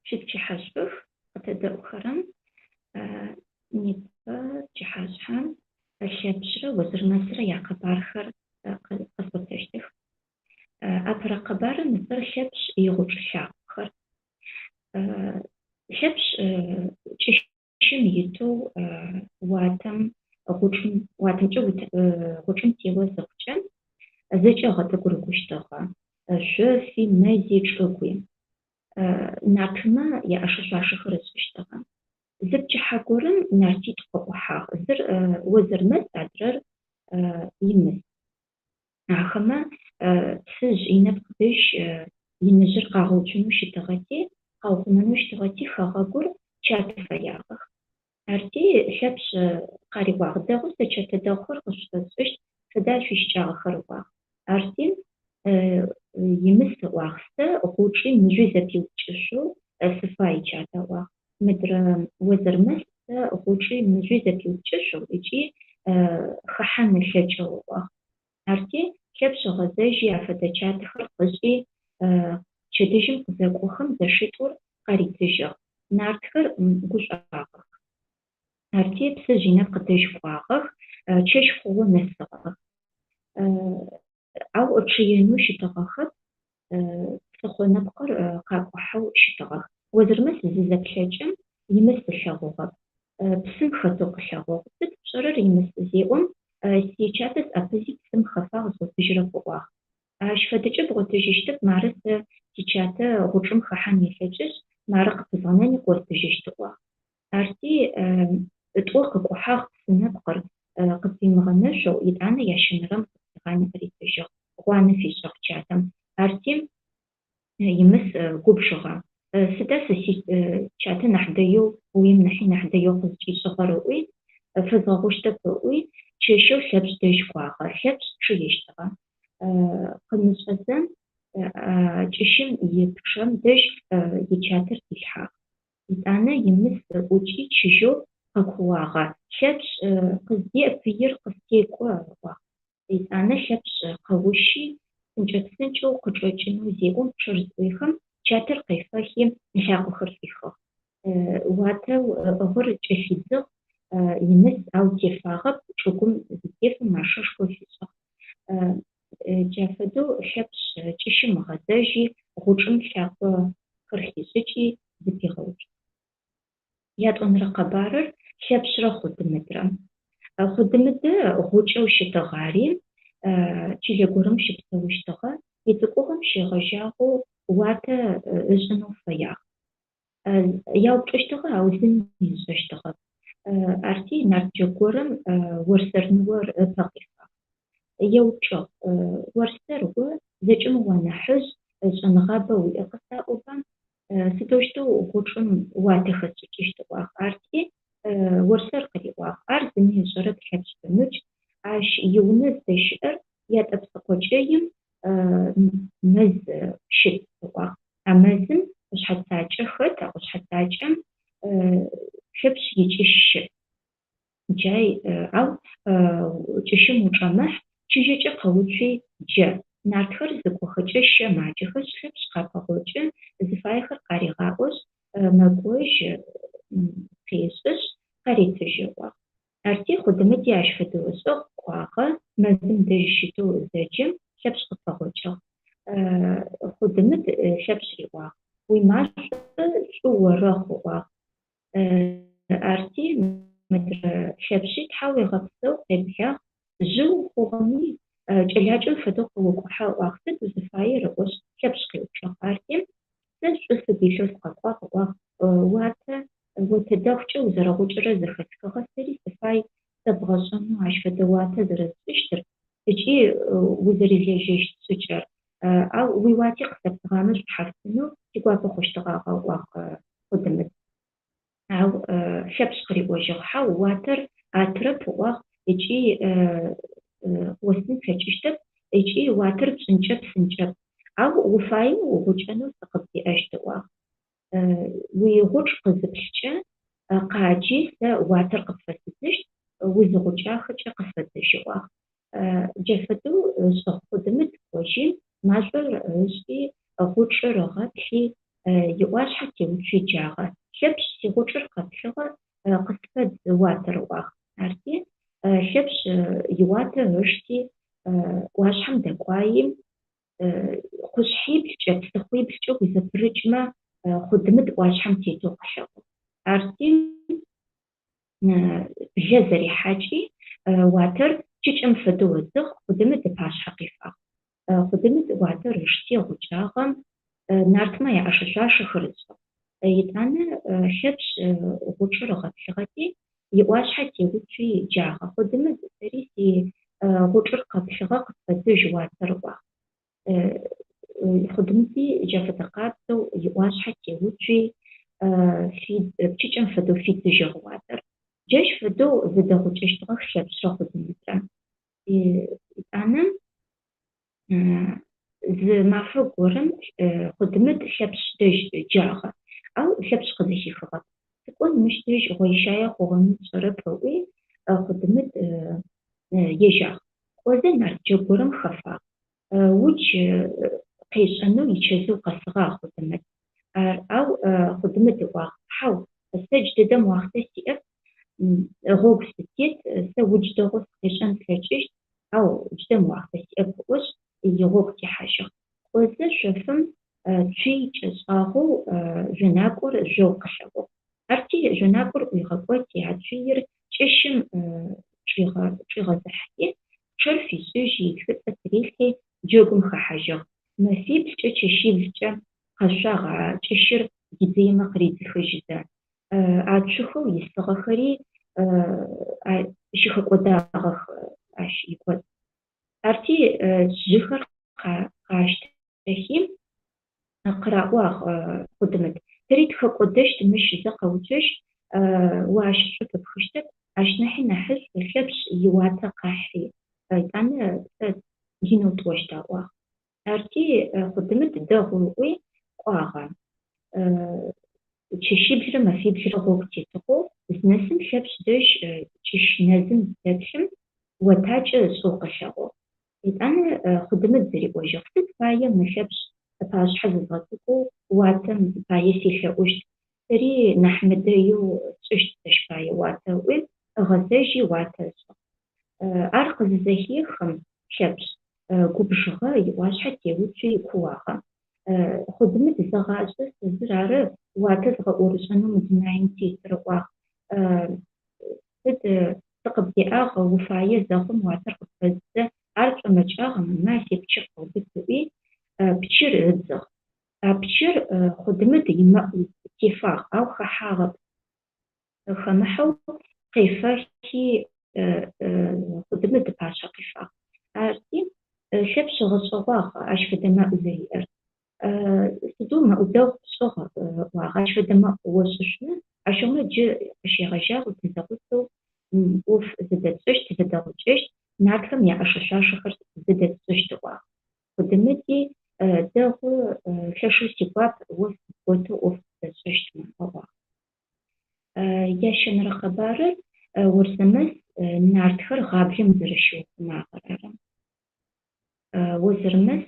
Шъуипчыхьэшӏух, къытэдэӏухэрэм. Непэ пчыхьашъхьэм Лъэпшърэ Озырмэсрэ якъэбархэр къэсӏотэщтых. Апэрэ къэбарым ыцӏэр Лъэпшъ игъучӏ лъакъохэр. Лъэпшъ кӏыщым итэу уатэм гъучӏым уатэмкӏэ гъучӏым тео зыхъукӏэ зэкӏэ ыгъэтӏыгурыгущтыгъэ, шъофи, мэзи, чӏыгуи. Нартмэ яӏэшэ-шъуашэхэр ышӏыщтыгъэ. Зы пчыхьэ горэм нартитӏу къыӏухьагъ, зыр Озырмэс, адрэр Имыс. Ахэмэ Псыжъ инэпкъ дэжь иныжъыр къагъэуцунэу щытыгъэти, къаухъумэнэу щытыгъэти, хэгъэгур чатэ фэягъэх. Арти, Лъэпшъ къариӏуагъ, Дэгъу, сэ чэтэ дэгъухэр къышъуфэсшӏыщт, сыда шъуищыкӏагъэхэр? ыӏуагъ. Арти, Имыс ыӏуагъ, Сэ гъучӏи мыжъуи зэпиупкӏышъоу сыфай чатэ, ыӏуагъ. Мыдрэ Озырмэс сэ гъучӏи мыжъуи зэпиупкӏышъоу ыкӏи хэхьан ылъэкӏэу, ыӏуагъ. Арти, Лъэпшъ ыгъэзэжьи афэдэ чатэхэр къышӏи, пчэдыжьым къызэкӏохэм зэшитӏур къаритыжьыгъ. Нартхэр гушӏуагъэх. Арти, Псыжъ инэпкъ дэжь кӏуагъэх, чэщ хъугъэу нэсыгъэх. Ау чъыенэу щытыгъэхэп, псыхъо нэпкъыр къакӏухьэу щытыгъэх. Озырмэс зызэплъэкӏым, Имыс ылъэгъугъэп. Псым хэтэу къылъэгъугъ. Сыд пшӏэрэр, Имыс? зеӏом, сичатэ сӏэпызи псым хэфагъ, згъотыжьырэп ыӏуагъ. Ащ фэдэкӏэ бгъотыжьыщтэп, мары сэ сичатэ гъучӏым хэхьан елъэкӏышъ, мары къыпызгъэнэни къостыжьыщт ыӏуагъ. Арти, тӏо къыкӏухьагъ псы нэпкъыр, къыпимыгъэнэшъоу, етӏанэ ящэнэрэм къыпигъани къыритыжьыгъ, гъуанэ фишӏыгъ чатэм. Арти, Имыс губжыгъэ. Сыда сэ сичатэ нахь дэеу, оем нахьи нахь дэеу къызкӏишӏыгъэр ыӏуи, фэзгъэгъущтэп ыӏуи, чэщэу Лъэпшъ дэжь кӏуагъэ. Лъэпшъ чъыещтыгъэ. Къымышӏэзэ, кӏыщым ипчъэм дэжь ичатэр дилъхьагъ. Етӏанэ Имыс ӏукӏи чыжьэу къэкууагъэ, Лъэпшъ, къыздеӏ, пыир къыстекӏо, ыӏуагъ. Етӏанэ Лъэпшъ къэущи, псынкӏэ-псынкӏэу къычӏэкӏынэу зеӏом, пчъэр зыӏуехым, чатэр къефэхи, ылъакъохэр шӏуихыгъ. Уатэу ыӏыгъыр кӏэлъидзыгъ Имыс, ау тефагъэп, чӏыгум зытефэм машэшхо фишӏыгъ. Джа фэдэу Лъэпшъ кӏыщым ыгъэзэжьи, гъучӏым лъакъохэр хишӏыкӏи, зыпигъэуцугъ. Ятӏонэрэ къэбарыр Лъэпшърэ Хъудымыдрэ. Хъудымыдэ гъукӏэу щытыгъ ари, чылэ горэм щыпсэущтыгъэ, ицӏыкӏугъэм щегъэжьагъэу уатэ ышӏынэу фэягъ. Яупчӏыщтыгъэ, ау зыми ышӏэщтыгъэп. Арти нарт джэгу горэм Орсэр ныор ыпэ къифагъ. Еупчӏыгъ, Орсэр, о зэкӏэмэ уанахьыжъ, шӏэныгъабэ уиӏэ къысаӏоба, сыдэущтэу гъучӏым уатэ хэсшӏыкӏыщт? ыӏуагъ. Арти Орсэр къыриӏуагъ, Ар зыми ышӏэрэп Лъэпшъ пэмыкӏ, ащ иунэ зыдэщыӏэр Ятӏэпсыкъо кӏэим мэз щыт, ыӏуагъ. А мэзым къушъхьэ цакӏэ хэт, а къушъхьэ цакӏэм Лъэпшъ икӏыщ щыӏ. Джай, ау кӏыщым учӏэмыхь, чыжьэкӏэ къэуцуи джэ. Нартхэр зыкӏохэкӏэ щэ маджэхэшъ, Лъэпшъ къапэгъокӏы, зыфаехэр къарегъаӏошъ, мэкӏожьы, къешӏышъ, къаретыжьы, ыӏуагъ. Арти Хъудымыди ащ фэдэу ышӏыгъ, кӏуагъэ, мэзым дэжь щытэу зэджэм, Лъэпшъ къыпэгъокӏыгъ. Хъудымыд Лъэпшъ риӏуагъ, Уимашӏо шӏу орэхъу, ыӏуагъ. Арти мыдрэ Лъэпшъи тхьауегъэпсэу, къеблагъ, жъы ухъугъэми, кӏэлакӏэм фэдэу къэокӏухьэ, ыӏуагъ, сыд узыфаер ыӏошъ, Лъэпшъ къеупчӏыгъ. Арти сэ шӏу сыгу илъэу сыкъэкӏуагъ, ыӏуагъ, уятэ отэ дэгъукӏэ узэрэгъукӏэрэр зэхэсхыгъэ, сэри сыфай сэбгъэшӏэнэу ащ фэдэ уатэ зэрэсшӏыщтыр ыкӏи узэрилэжьэщт шӏыкӏэр. Ау уиуати къысэптыгъамэ шӏухьафтынэу сигуапэ хъущтыгъагъэ, ыӏуагъ Хъудымыд. Ау Лъэпшъ къыриӏожьыгъ, Хьау, уатэр атырэп, ыӏуагъ, ыкӏи къыостын слъэкӏыщтэп, ыкӏи уатэр пшӏынкӏэ псынкӏэп. Ау уфаемэ угъукӏэнэу сыкъыбдеӏэщт, ыӏуагъ. Уигъучӏ къызыплъкӏэ, къаджи, сэ уатэр къыпфэсыдзыщт, узыгъукӏахэкӏэ къысфэдзыжь, ыӏуагъ. Джа фэдэу ышӏыгъ. Хъудымыд кӏожьи, машӏор ышӏи, гъучӏыр ыгъэплъи, Иӏуашъхьэ теуцуи джагъэ, Лъэпшъ, сигъучӏыр къэплъыгъэ, къысфэдз уатэр, ыӏуагъ. Арти, Лъэпшъ иуатэ ышти, ӏуашъхьэм дэкӏуаи, къушъхьиблкӏэ, псыхъуиблкӏэ узэпырыкӏмэ, Хъудымыд ӏуашъхьэм тетэу къылъэгъугъ. Арти, блэ зэрихьакӏи, уатэр пчыкӏэм фэдэу ыдзыгъ, Хъудымыд ыпашъхьэ къифагъ. Хъудымыд уатэр ышти гъукӏагъэ, нартмэ яӏэшэ-шъуашэхэр ышӏыгъ. Етӏанэ Лъэпшъ гъучӏыр ыгъэплъыгъэти, иӏуашъхьэ теуцуи джагъэ, Хъудымыд, сэри си гъучӏыр къэплъыгъэ, къысфэдзыжь уатэр, ыӏуагъ. Хъудымыди джа фэдэ къабзэу иӏуашъхьэ теуцуи, пчыкӏэм фэдэу фидзыжьыгъ уатэр. Джащ фэдэу зэдэгъукӏэщтыгъэх Лъэпшърэ Хъудымыдрэ. Етӏанэ зы мафэ горэм Хъудымыд Лъэпшъ дэжь джагъэ, ау Лъэпшъ къызэхихыгъэп. Сыкӏон мыщ дэжь гъойщае хъугъэми сшӏэрэп ыӏуи, Хъудымыд ежьагъ. Кӏозэ нарт джэгу горэм хэфагъ. Удж къешӏэнэу ичэзыу къэсыгъагъ Хъудымыд. Ар, ау Хъудымыд ыӏуагъ, Хьау, сэ джыдэдэм уахътэ сиӏэп, гъогу сытет, сэ удж дэгъоу сыкъешӏэн слъэкӏыщт, ау джыдэм уахътэ сиӏэп ыӏошъ, игъогу техьажьыгъ. Кӏозэ шъофым цуй кӏэшӏагъэу жъонакӏор жъоу къылъэгъугъ. Арти жъонакӏор ӏуигъэкӏоти, а цуир кӏыщым чӏигъэзыхьи, пчъэр фишӏыжьи, итхыцӏэ тырилъхьи, джэгум хэхьажьыгъ. Мэфиблкӏэ, чэщиблкӏэ къэшъуагъ а кӏыщыр дидзыемэ къыридзыхыжьызэ. А цухэу исыгъэхэри щыхэкӏодагъэх ащ икӏоцӏ. Арти жъыхэр къащтэхи, къыраӏуагъ Хъудымыд, Тэри тыхэкӏодэщт, мыщ зэ къэуцужь, о ащ шӏу пыпхыщтэп, ащ нахьи нахьышӏу Лъэпшъ иуатэ къахьи, етӏанэ пцӏэ инэу тӏощт, аӏуагъ. Арти Хъудымыд дэгъу ыӏуи, кӏуагъэ. Чэщиблрэ мэфиблрэ гъогу тетыгъэу зынэсым Лъэпшъ дэжь кӏыщ нэзым зыдэплъым, отакӏэ ышӏэу къылъэгъугъ. Етӏанэ Хъудымыд зэриӏожьыгъ, Сыд пае мы Лъэпшъ ыпашъхьэ зызгъэцӏыкӏоу уатэм пае селъэӏущт, сэри нахь мыдэеу сшӏыщт сэщ пае уатэ ыӏуи, ыгъэзэжьи уатэ ышӏыгъ. Ар къызызэхехым, Лъэпшъ губжыгъэ, иӏуашъхьэ теуцуи кууагъэ. Хъудымыд зэгъашӏэ сэ зыр ары уатэ зыгъэӏорышӏэнэу мы дунаим тетыр, ыӏуагъ. Сыд сыкъыбдеӏагъ, уфае зэхъум уатэр къыпфэздзэ, ар пшӏомэкӏагъэмэ, ма си пчыр къэубыт ыӏуи, пчыр ыдзыгъ. А пчыр Хъудымыд имэӏу тефагъ, ау хэхьагъэп. Хэмыхьэу къефэхи, Хъудымыд ыпашъхьэ къифагъ. Арти, Лъэпшъ ыгъэшӏэгъуагъ ащ фэдэ мэӏу зэриӏэр. Сыдэу мэӏу дэгъу пшӏыгъ, ыӏуагъ, ащ фэдэ мэӏу ошӏышъумэ, ащыгъумэ джы къыщегъэжьагъэу тызэгъусэу ӏоф зэдэтшӏэщт, тызэдэгъукӏэщт, нартхэм яӏэшэ-шъуашэхэр зэдэтшӏыщт, ыӏуагъ. Хъудымыди дэгъу, лъэшэу сигуап о сыбготэу ӏоф зэдэтшӏэщтмэ, ыӏуагъ. Ящэнэрэ къэбарыр Орзэмэс нартхэр гъаблэм зэрэщиухъумагъэр ары. Озэрмэс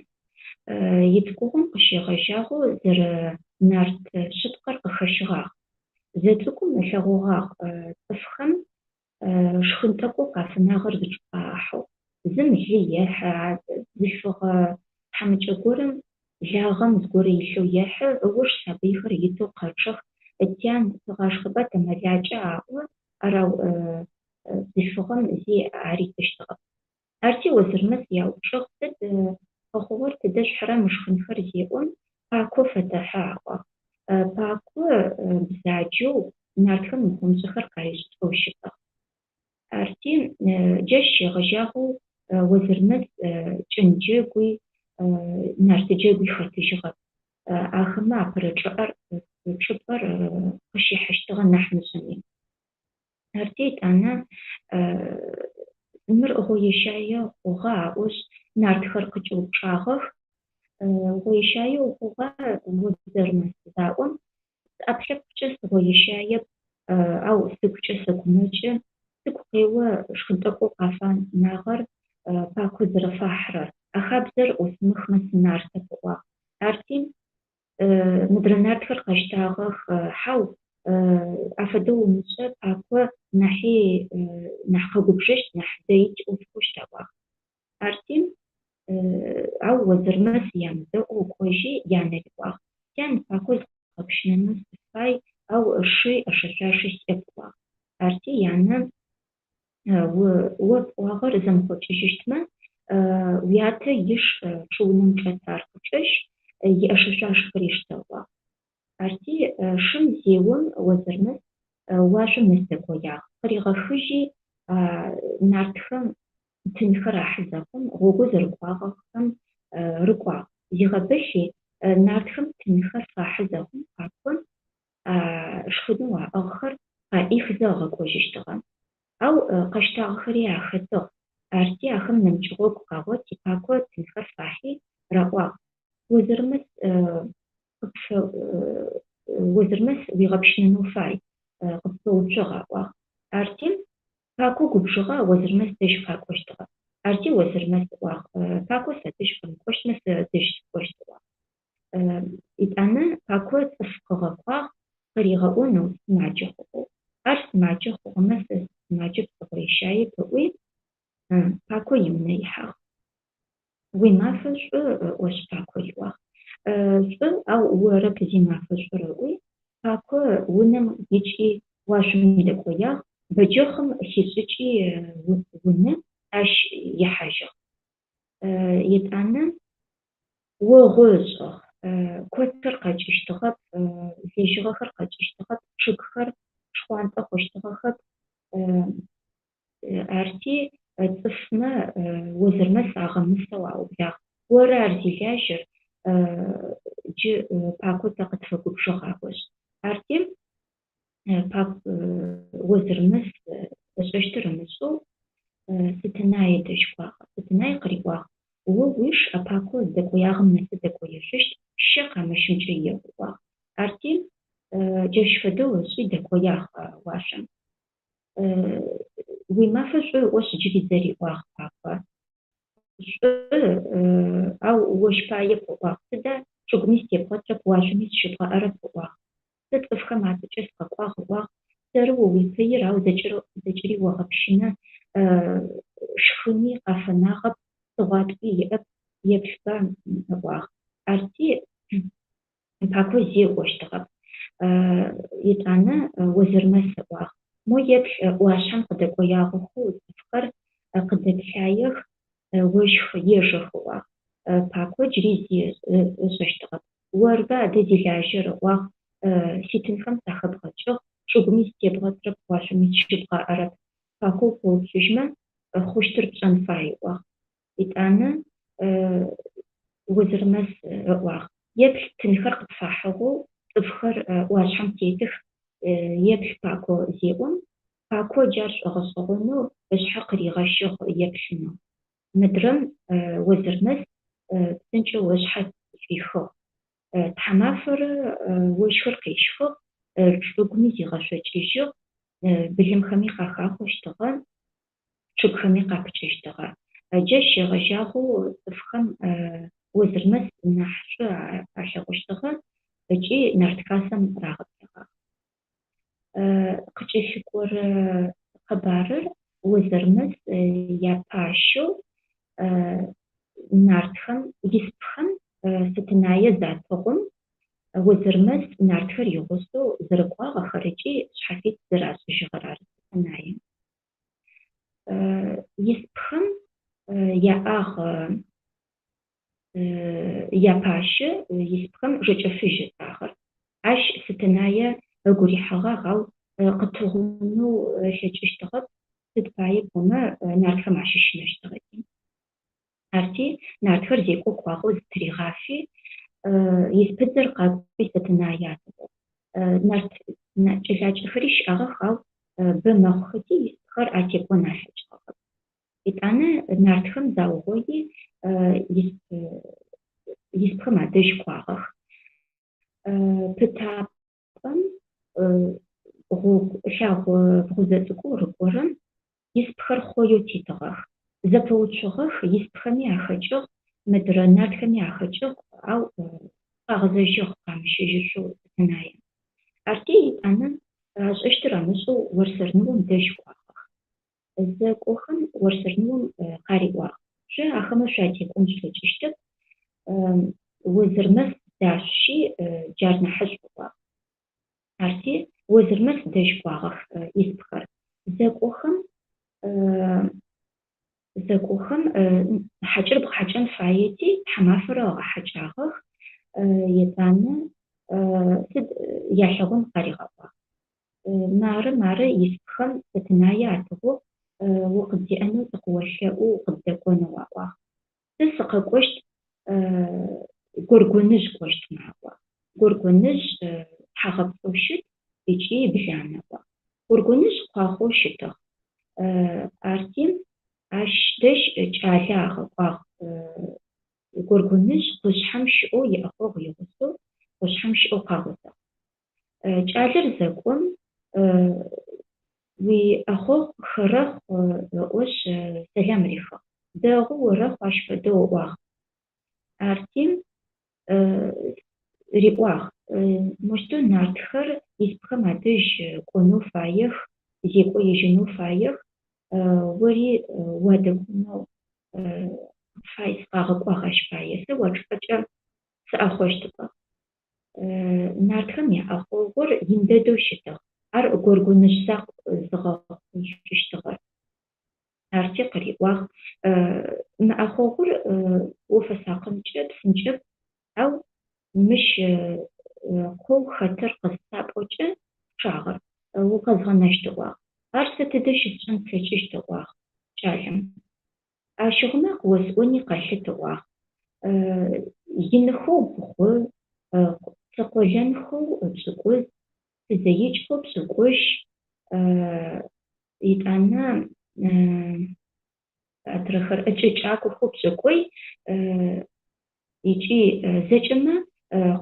ицӏыкӏугъом къыщегъэжьагъэу зэрэнарт шъыпкъэр къыхэщыгъагъ. Зэцӏыкӏум ылъэгъугъагъ цӏыфхэм шхын тӏэкӏоу къафэнагъэр зы чӏыпӏэ ахьэу. Зым лы ехьы, бзылъфыгъэ тхьамыкӏэ горэм лагъэм зыгорэ илъэу ехьы, ыуж сабыйхэр итэу къэчъэх, тян, тыгъашхэба тэмэлакӏэ аӏо, ар ау бзылъфыгъэм зи аритыщтыгъэп. Арти Озырмэс яупчӏыгъ, Сыд къэхъугъэр, тыдэ шъухьыра мы шхынхэр зеӏом, Пако фэтэхьы аӏуагъ. Пако бзаджэу нартхэм мыхъомышӏэхэр къаришӏылӏэу щытыгъ. Арти джащ щегъэжьагъэу Озырмэс кӏэн джэгуи, нарт джэгуи хэтыжьыгъэп. Ахэмэ апэрэ чӏыӏэр, чӏыпӏэр къыщихьыщтыгъэ нахь мышӏэми. Арти етӏанэ мыр гъоещае хъугъэ аӏошъ, нартхэр къыкӏэупчӏагъэх. Гъоещае ухъугъа Озэрмэс заӏом, сӏэпкълъэпкъкӏэ сыгъоещаеп, ау сыгукӏэ сэгумэкӏы, сыгу къео шхын тӏэкӏоу къафэнагъэр Пако зэрэфахьырэр. А хабзэр ӏосымыхмэ сынартэп, ыӏуагъ. Арти. Мыдрэ нартхэр къэщтагъэх, Хьау, афэдэу умышӏэ, Пако нахьи нахь къэгубжыщт, нахь дэи тиӏоф хъущт, аӏуагъ. Арти, ау Озырмэс ямыдэӏоу кӏожьи, янэ риӏуагъ, Тян, Пако згъэпщынэнэу сыфай, ау ши ӏэшэ-шъуаши сиӏэп, ыӏуагъ. Арти, янэ О пӏуагъэр зэмыхъокӏыжьыщтмэ, уятэ иш чӏыунэм чӏэт, ар къычӏэщ, иӏэшэ-шъуашэхэри штэ, ыӏуагъ. Арти, шым зеом, Озырмэс уашъом нэс дэкӏоягъ. Къыригъэхыжьи, нартхэм тынхэр ахьы зэхъум, гъогоу зэрыкӏуагъэхэм рыкӏуагъ. Зигъэбылъи, нартхэм тынхэр фахьы зэхъум, Пако шхынэу аӏыгъхэр къаӏихзэ ыгъэкӏожьыщтыгъэ. Ау къэщтагъэхэри ахэтыгъ. Арти ахэм нэмыкӏ гъогу къагъоти, Пако тынхэр фахьи, раӏуагъ, Озырмэс къыпфэ Озырмэс уигъэпщынэнэу фай, къыппэуцугъ, аӏуагъ. Арти Пако губжыгъэ Озырмэс дэжь къакӏощтыгъэ. Арти Озырмэс ыӏуагъ, Пако садэжь къэмыкӏощтмэ, сэ ыдэжь сыкӏощт, ыӏуагъ. Етӏанэ Пако цӏыф къыгъэкӏуагъ къыригъэӏонэу сымаджэ хъугъэу. Ар сымаджэ хъугъэмэ, сэ сысымаджэп, сыгъойщаеп, ыӏуи, Пако иунэ ихьагъ. Уимафэ шӏу, ыӏошъ Пако риӏуагъ. Шӏу, ау орэп зимафэ шӏур, ыӏуи, Пако унэм икӏи уашъом дэкӏоягъ, бэджэхъым хишӏыкӏи унэ, ащ ихьажьыгъ. Етӏанэ Огъу ышӏыгъ. Коцыр къэкӏыщтыгъэп, лэжьыгъэхэр къэкӏыщтыгъэп, чъыгхэр шхъуантӏэ хъущтыгъэхэп. Арти цӏыфмэ Озырмэс агъэмысэу аублагъ. Оры ар зилажьэр, джы Пако тэ къытфэгубжыгъ аӏошъ. Арти Озырмэс ышӏэщтыр ымышӏэу Сэтэнае дэжь кӏуагъэ. Сэтэнае къыриӏуагъ, О уиш а Пако зыдэкӏоягъэм нэсы дэкӏоешъущт, щэ къамыщымкӏэ еӏу, ыӏуагъ. Арти, джащ фэдэу ышӏи дэкӏоягъ уашъом. Уимафэ шӏу ыӏошъ джыри зэ риӏуагъ Пако. Шӏу, ау ощ паеп, ыӏуагъ. Сыда чӏыгуми сытебгъэтрэп, уашъоми сыщыбгъэӏэрэп, ыӏуагъ. Сэ цӏыфхэм ацӏэкӏэ сыкъэкӏуагъ, ыӏуагъ, сэры о уипыир, ау зэкӏэри огъэпщынэ, шхыни къафэнагъэп, цыгъуаткӏуи иӏэп, еплъба, ыӏуагъ. Арти, Пако зи ыӏощтыгъэп. Етӏанэ Озырмэс ыӏуагъ, Мо еплъ, ӏуашъхьэм къыдэкӏоягъэхэу цӏыфхэр къыдэплъаех, ощх ежэх, ыӏуагъ. Пако джыри зи ышӏэщтыгъэп. Орба адэ зилажьэр, ыӏуагъ, ситынхэм сахэбгъэкӏыгъ, чӏыгуми сытебгъэтрэп, уашъоми сыщыбгъаӏэрэп. Пако упэуцужьмэ, хъущтыр пшӏэн фай, ыӏуагъ. Етӏанэ Озырмэс ыӏуагъ, Еплъ, тынхэр къыпфахьыгъэу цӏыфхэр ӏуашъхьэм тетых, еплъ Пако зеӏом, Пако джар шӏогъэшӏэгъонэу ышъхьэ къыригъэщыгъ еплъынэу. Мыдрэм Озырмэс псынкӏэу ышъхьэ шӏуихыгъ. Тхьамафэрэ ощхыр къещхыгъ, чӏыгуми зигъэшъокӏыжьыгъ, былымхэми къахахъощтыгъэ, чъыгхэми къапыкӏэщтыгъэ. Джащ щегъэжьагъэу цӏыфхэм Озырмэс нахь шӏу алъэгъущтыгъэ ыкӏи нарт хасэм рагъэблэгъагъ. Къыкӏэлъыкӏорэ къэбарыр Озырмэс япащэу нартхэм, испхэм Сэтэнае затыгъум, Озырмэс нартхэр игъусэу зэрэкӏуагъэхэр ыкӏи шъхьафит зэрашӏыжьыгъэр ары Сэтэнае. Испхэм яӏагъ япащэ испхэм Жэкӏэфыжь ыцӏагъэр. Ащ Сэтэнае ыгу рихьыгъагъ, ау къытыгъунэу ылъэкӏыщтыгъэп, сыд пае пӏомэ нартхэм ащыщынэщтыгъэти. Арти, нартхэр зекӏо кӏуагъэу зытыригъафи, испыдзэр къакӏуи Сэтэнае атыгъугъ. Нарт кӏэлакӏэхэри щыӏагъэх, ау бэ мэхъухэти, испхэр атекӏон алъэкӏыгъэхэп. Етӏанэ нартхэм заугъои испхэм адэжь кӏуагъэх. Пытапӏэм гъогу лъагъо бгъузэ цӏыкӏоу рыкӏорэм испхэр хъоеу тетыгъэх. Зэпэуцугъэх, испхэми ахэкӏыгъ, мыдрэ нартхэми ахэкӏыгъ, ау къагъэзэжьыгъ къамыщ. къамыщэжьышъоу Сэтэнае. Арти етӏанэ ашӏэщтыр амышӏэу Орсэр ныом дэжь кӏуагъэх. Зэкӏохэм Орсэр ныом къариӏуагъ, Шъо ахэмэ шъуатекӏон шъулъэкӏыщтэп, Озырмэс дашъущи, джар нахьышӏу ыӏуагъ. Арти Озырмэс дэжь кӏуагъэх испхэр. Зэкӏохэм Зэкӏохэм хьакӏэр бгъэхьакӏэн фаети, тхьамафэрэ ыгъэхьакӏагъэх, етӏанэ сыд ялъэгъун къаригъэӏуагъ. Мары, мары испхэм Сэтэнае атыгъугъ, укъыддеӏэнэу тыкъыолъэӏу, укъыддэкӏонэу аӏуагъ. Сэ сыкъэкӏощт, Горгоныжъ кӏощтмэ аӏуагъ. Горгоныжъ тхьагъэпцӏэу щыт ыкӏи бланэ аӏуагъ. Горгоныжъ куахъоу щытыгъ. Арти, ащ дэжь кӏалэ агъэкӏуагъ. Горгоныжъ къушъхьэм щыӏэу иӏэхъогъу игъусэу къушъхьэм щыӏэу къагъотыгъ. Кӏалэр зэкӏом, уиӏэхъогъу хэрэхъу ыӏошъ, сэлам рихыгъ. Дэгъу орэхъу ащ фэдэу ыӏуагъ. Арти, риӏуагъ, Мощтэу нартхэр испхэм адэжь кӏонэу фаех, зекӏо ежьэнэу фаех, ори уадэкӏонэу фай, сыкъагъэкӏуагъ ащ пае, сэ уачӏыпӏэкӏэ сыӏэхъощт ыӏуагъ. Нартхэм яӏэхъогъур ин дэдэу щытыгъ, ар Горгоныжъ закъу зыгъэхъушъущтыгъэр. Арти къыриӏуагъ, Мы ӏэхъогъур уфэсакъынкӏэ псынкӏэп, ау мыщ къоу хэтыр къызысапӏокӏэ пчъагъэр, укъэзгъэнэщт ыӏуагъ. Ар сэ тыдэ щысшӏэн слъэкӏыщт ыӏуагъ кӏалэм. Ащыгъумэ къыосӏони къэлъыт ыӏуагъ. Иныхэу бгъу, цы къолэнхэу пшӏыкӏуз, цы зэикӏхэу пшӏыкӏущ, етӏанэ адрэхэр кӏы кӏакохэу пшӏыкӏуй ыкӏи зэкӏэмэ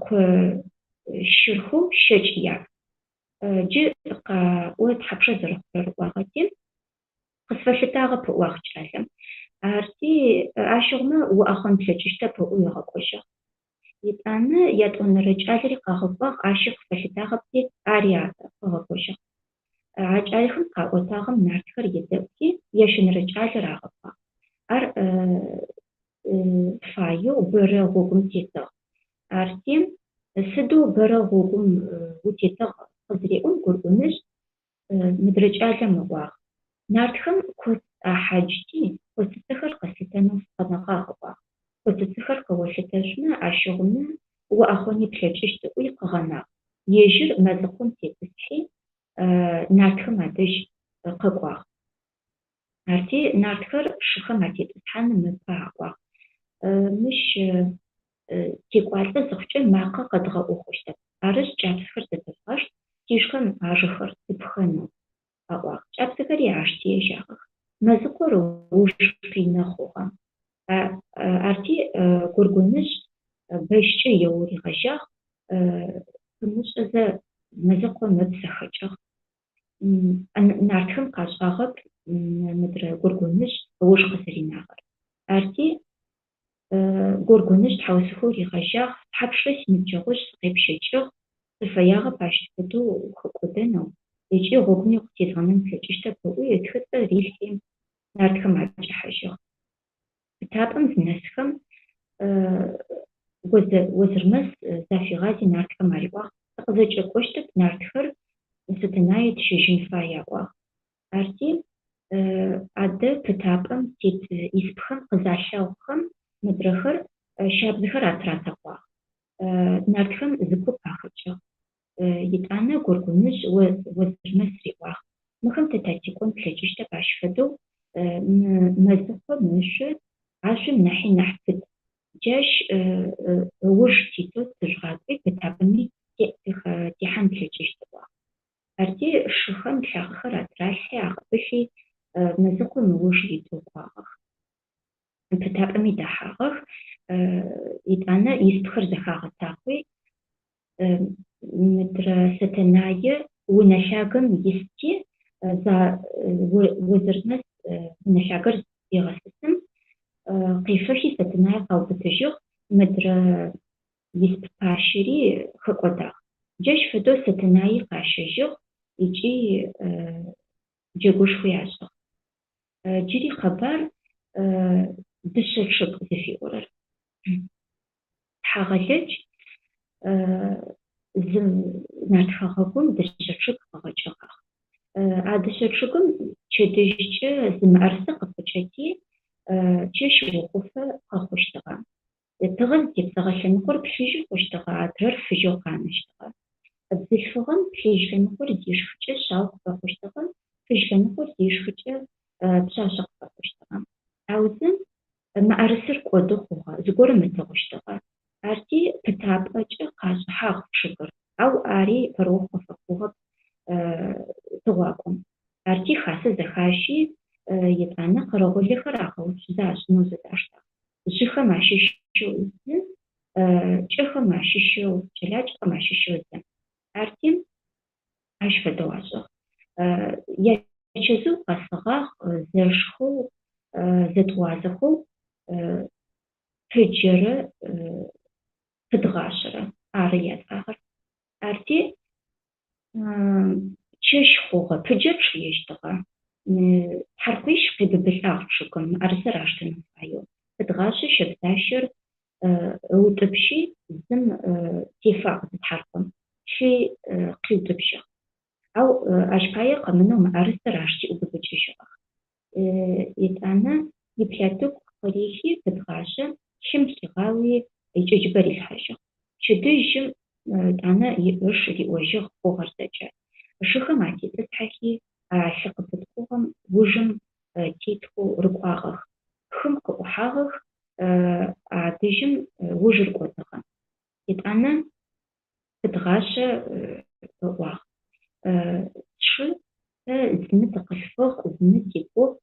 къо щырхэу щэкӏ яӏ. Джы къаӏо тхьапша зэрэхъурэр ыӏуагъэти, Къысфэлъытагъэп, ыӏуагъ кӏалэм. Арти, ащыгъумэ уӏэхъон плъэкӏыщтэп, ыӏуи ыгъэкӏожьыгъ. Етӏанэ ятӏонэрэ кӏалэри къагъэкӏуагъ, ащи къыфэлъытагъэпти, ари къыгъэкӏожьыгъ. А кӏалэхэм къаӏотагъэм нартхэр едэӏухи, ящэнэрэ кӏалэр агъэкӏуагъ. Ар фаеу бэрэ гъогум тетыгъ. Арти, сыдэу бэрэ гъогум утетыгъ къызыреӏом, Горгоныжъ Мыдрэ кӏалэм ыӏуагъ, Нартхэм коц ахьаджти, коцыцэхэр къэслъытэнэу сыкъэнэгъагъ ыӏуагъ. Коцыцэхэр къэолъытэшъумэ, ащыгъумэ уӏэхъони плъэкӏыщт ыӏуи къыгъэнагъ. Ежьыр мэзыкъом тетӏысхьи, нартхэм адэжь къэкӏуагъ. Арти нартхэр шыхэм атетӏысхьаным ыпэ аӏуагъ, Мыщ текӏуалӏэ зыхъукӏэ макъэ къэдгъэӏу хъущтэп. Арышъ, кӏапсэхэр зэтэжъугъашт, тишхэм ажэхэр тыпхэнэу, аӏуагъ. Кӏапсэхэри ашти ежьагъэх. Мэзыкъор ыуж къинэ хъугъэ. Арти Горгоныжъ бэщкӏэ еоу ригъэжьагъ, ымышӏэзэ мэзыкъом ыпсэ хэкӏыгъ. Нартхэм къашӏагъэп мыдрэ Горгоныжъ ыуж къызэринагъэр. Арти Горгоныжъ тхьаусыхэу ригъэжьагъ, Тхьапшрэ синыбджэгъужъ сыкъепщэкӏыгъ, сыфэягъэп ащ фэдэу ухэкӏодэнэу, ыкӏи гъогуми укъытезгъэнэн слъэкӏыщтэп ыӏуи ытхыцӏэ рилъхьи нартхэм акӏэхьажьыгъ. Пытапӏэм зынэсхэм Озырмэс зафигъази нартхэм ариӏуагъ, Тыкъызэкӏэкӏощтэп, нартхэр Сэтэнае тщэжьын фай аӏуагъ. Арти, адэ пытапӏэм тет испхэм къызалъэгъухэм, мыдрэхэр щабзэхэр атыратэкъуагъ. Нартхэм зы куп ахэкӏыгъ. Етӏанэ Горгоныжъ Озырмэс риӏуагъ, Мыхэм тэ татекӏон тлъэкӏыщтэп ащ фэдэу мы мэзыкъом ышъо ашъом нахьи нахь пыт. Джащ ыуж титэу тыжъугъакӏуи пытапӏэми техьан тлъэкӏыщт ыӏуагъ. Арти шыхэм лъахъэхэр атыралъхьи агъэбылъи мэзыкъом ыуж итэу кӏуагъэх. Пытапӏэми дэхьагъэх. Етӏанэ испхэр зэхагъэтакъуи, мыдрэ Сэтэнае унэ лъагэм исти, Озырмэс унэ лъагэр зегъэсысым, къефэхи Сэтэнае къаубытыжьыгъ. Мыдрэ. Исп пащэри хэкӏодагъ. Джащ фэдэу Сэтэнаий къащэжьыгъ ыкӏи джэгушхуи ашӏыгъ. Джыри къэбар Дышъэ чъыг зыфиӏорэр. Тхьагъэлэдж зы нарт хэгъэгум дышъэ чъыг къыгъэкӏыгъагъ. А дышъэ чъыгым пчэдыжькӏэ зы мыӏэрысэ къыпыкӏэти, чэщ охъуфэ къэхъущтыгъэ. Тыгъэ зытепсэгъэ лъэныкъор плъыжьы хъущтыгъэ, адрэр фыжьэу къанэщтыгъэ. Бзылъфыгъэм плъыжь лъэныкъор зишхыкӏэ шъао къыфэхъущтыгъэ, фыжь лъэныкъор зишхыкӏэ пшъашъэ къыфэхъущтыгъэ. Аузэ мыӏэрысэр кӏоды хъугъэ, зыгорэм ытыгъущтыгъэ. Арти пытапӏэкӏэ къашӏыхьагъ чъыгыр, ау ари пэрыохъу къыфэхъугъэп тыгъуакӏом. Арти хасэ зэхащи, етӏанэ къэрэгъулэхэр агъэуцузэ ашӏынэу зэдаштагъ. Жъыхэм ащыщэу зы, кӏэхэм ащыщэу, кӏэлакӏэхэм ащыщэу зы. Арти ащ фэдэу ашӏыгъ. Ячэзыу къэсыгъагъ зэшхэу, зэтӏуазэхэу Пыджэрэ Пыдгъашъэрэ ары яцӏагъэр. Арти чэщ хъугъэ, Пыджэр чъыещтыгъэ. Тхьаркъуищ къебыбылӏагъ чъыгым, мыӏэрысэр аштэнэу фаеу. Пыдгъашъэ щэбзащэр ыутӏыпщи, зым тефагъ зы тхьаркъом, лъи къиутӏыпщыгъ. Ау ащ пае къэмынэу мыӏэрысэр ашти ӏубыбыкӏыжьыгъэх. Етӏанэ иплатыку къырихи, Пыдгъашъэ лъым хигъауи, икӏэджыбэ рилъхьажьыгъ. Пчэдыжьым етӏанэ ыш риӏожьыгъ хъугъэр зэкӏэ. Шыхэм атетӏысхьэхи, а лъы къыпыткӏугъэм ужым тетхэу рыкӏуагъэх. Хым къыӏухьагъэх, адэжьым ужыр кӏодыгъэ. Етӏанэ Пыдгъашъэ ыӏуагъ, Сшы, тэ зы ны тыкъылъфыгъ, зы ны типӏугъ,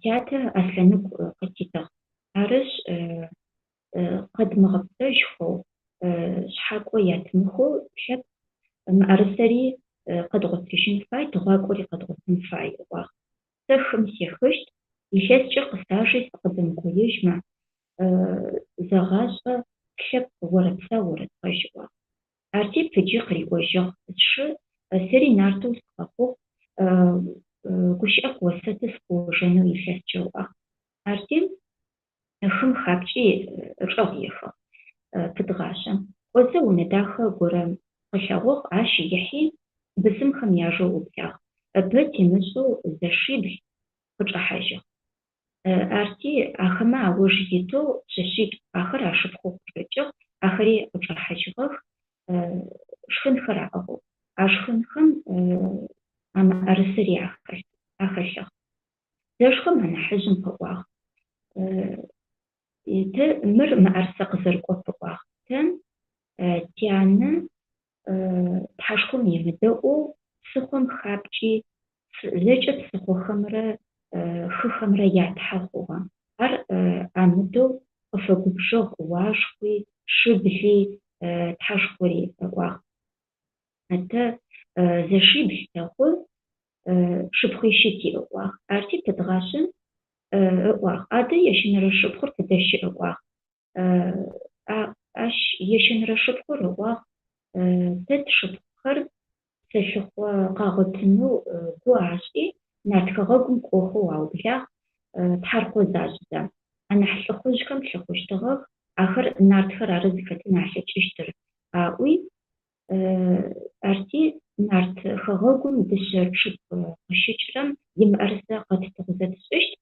тятэ Аслъаныгу къытитыгъ. Арышъ, къэдмыгъэпцӏэжьхэу, шъхьакӏо ятымыхэу тлъэпкъ мыӏэрысэри къэдгъотыжьын фай, тыгъуакӏори къэдгъотын фай, ыӏуагъ. Сэ хым сехыщт, илъэскӏэ къысажи сыкъыдэмыкӏоежьмэ, зэгъашӏэ, тлъэпкъ орэпсау орэтхъэжь, ыӏуагъ. Арти Пыджи къыриӏожьыгъ, Сшы, сэри нартэу сыкъэхъугъ, гущыӏэ къыосэты сыкъыожэнэу илъэскӏэ, ыӏуагъ. Арти хым хапкӏи ычӏэгъ ехыгъ Пыдгъашъэ. Кӏозэ унэ дахэ горэ къылъэгъугъ, ащ ихьи бысымхэм яжэу ыублагъ. Бэ темышӏэу зэшибл къычӏэхьажьыгъ. Арти ахэмэ ауж итэу пшъэшъитӏу, ахэр ашыпхъоу къычӏэкӏыгъ, ахэри къычӏэхьажьыгъэх, шхынхэр аӏыгъэу. А шхынхэм а мыӏэрысэри ахэлъыгъ. Зэшхэм анахьыжъым къыӏуагъ, Тэ мыр мыӏэрысэ къызэрыкӏоп, ыӏуагъ. Тэ тянэ Тхьэшхом емыдэӏоу псыхъом хапкӏи, зэкӏэ псыхъохэмрэ хыхэмрэ я Тхьэ хъугъэ. Ар амыдэу къыфэгубжыгъ уашхъуи, шыбли, Тхьэшхори, ыӏуагъ. Тэ зэшибл тэхъу, шыпхъуищи тиӏ, ыӏуагъ. Арти Пыдгъашъэ ыӏуагъ. Адэ ящэнэрэ шыпхъур тыдэ щыӏ, ыӏуагъ. Ащ ящэнэрэ шыпхъур ыӏуагъ, Тэ тшыпхъухэр псэлъыхъо къагъотынэу гу ашӏи, нарт хэгъэгум кӏохэу аублагъ, тхьаркъо зашӏызэ. Анахь лӏыхъужъхэм лъыхъущтыгъэх, ахэр нартхэр ары зыхэтын алъэкӏыщтыр, аӏуи, Арти нарт хэгъэгум дышъэ чъыг къыщыкӏырэм имыӏэрысэ къэттыгъузэ тшӏыщт,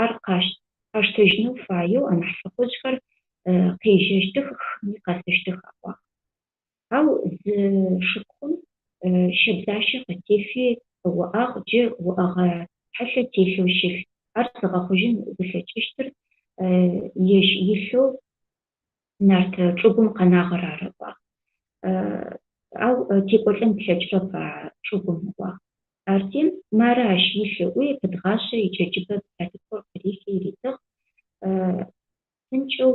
ар къаштэжьынэу фаеу анахь лӏыхъужъхэр къежьэщтых, хыми къэсыщтых аӏуагъ. Ау зы шыпхъум щэбзащэ къытефи ыуӏагъ, джы уӏэгъэ хьылъэ телъэу щылъ. Ар зыгъэхъужьын зылъэкӏыщтыр ежь илъэу нарт чӏыгум къэнагъэр ары, ыӏуагъ. Ау текӏолӏэн тлъэкӏырэп а чӏыгум, ыӏуагъ. Арти, мары ащ илъ ыӏуи, Пыдгъашъэ икӏэджыбэ платыкур къырихи ритыгъ, псынкӏэу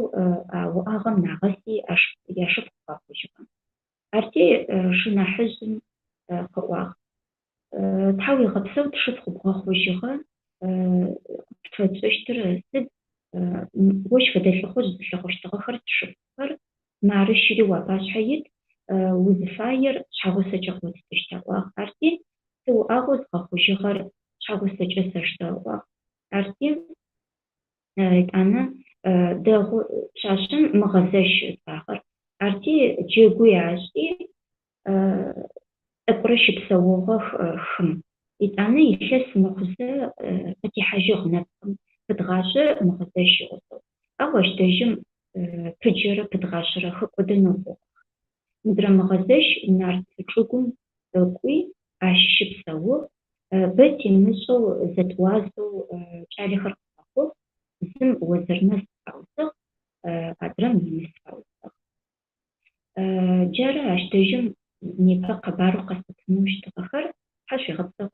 а уӏагъэм нагъэси яшыпхъу къэхъужьыгъэ. Арти шынахьыжъым къыӏуагъ, Тхьауегъэпсэу тшыпхъу бгъэхъужьыгъэ, къыпфэтшӏэщтыр сыд, ощ фэдэ лӏыхъужъ зылъыхъущтыгъэхэр тшыпхъухэр. Мары щыри уапашъхьэ ит, узыфаер шъхьэгъусэкӏэ къыоттыщт, аӏуагъ. Арти, сыуӏагъэу згъэхъужьыгъэр шъхьэгъусэкӏэ сэштэ, ыӏуагъ. Арти, етӏанэ дэгъу пшъашъэм Мыгъэзэщ ыцӏагъэр. Арти, джэгуи ашӏи, тӏэкӏурэ щыпсэугъэх хым. Етӏанэ илъэс мыхъузэ къытехьажьыгъ нэпкъым Пыдгъашъэ Мыгъэзэщ игъусэу. Ау ащ дэжьым Пыджэрэ Пыдгъашъэрэ хэкӏодэнэу хъугъэх. Мыдрэ Мыгъэзэщ нарт чӏыгум кӏуи, ащ щыпсэугъ. Бэ темышӏэу зэтӏуазэу кӏалэхэр къыфэхъугъ, зым Озырмэс фаусыгъ, адрэм Имыс фаусыгъ. Джары ащ дэжьым непэ къэбарэу къэсӏотэнэу щытыгъэхэр. Тхьашъуегъэпсэу.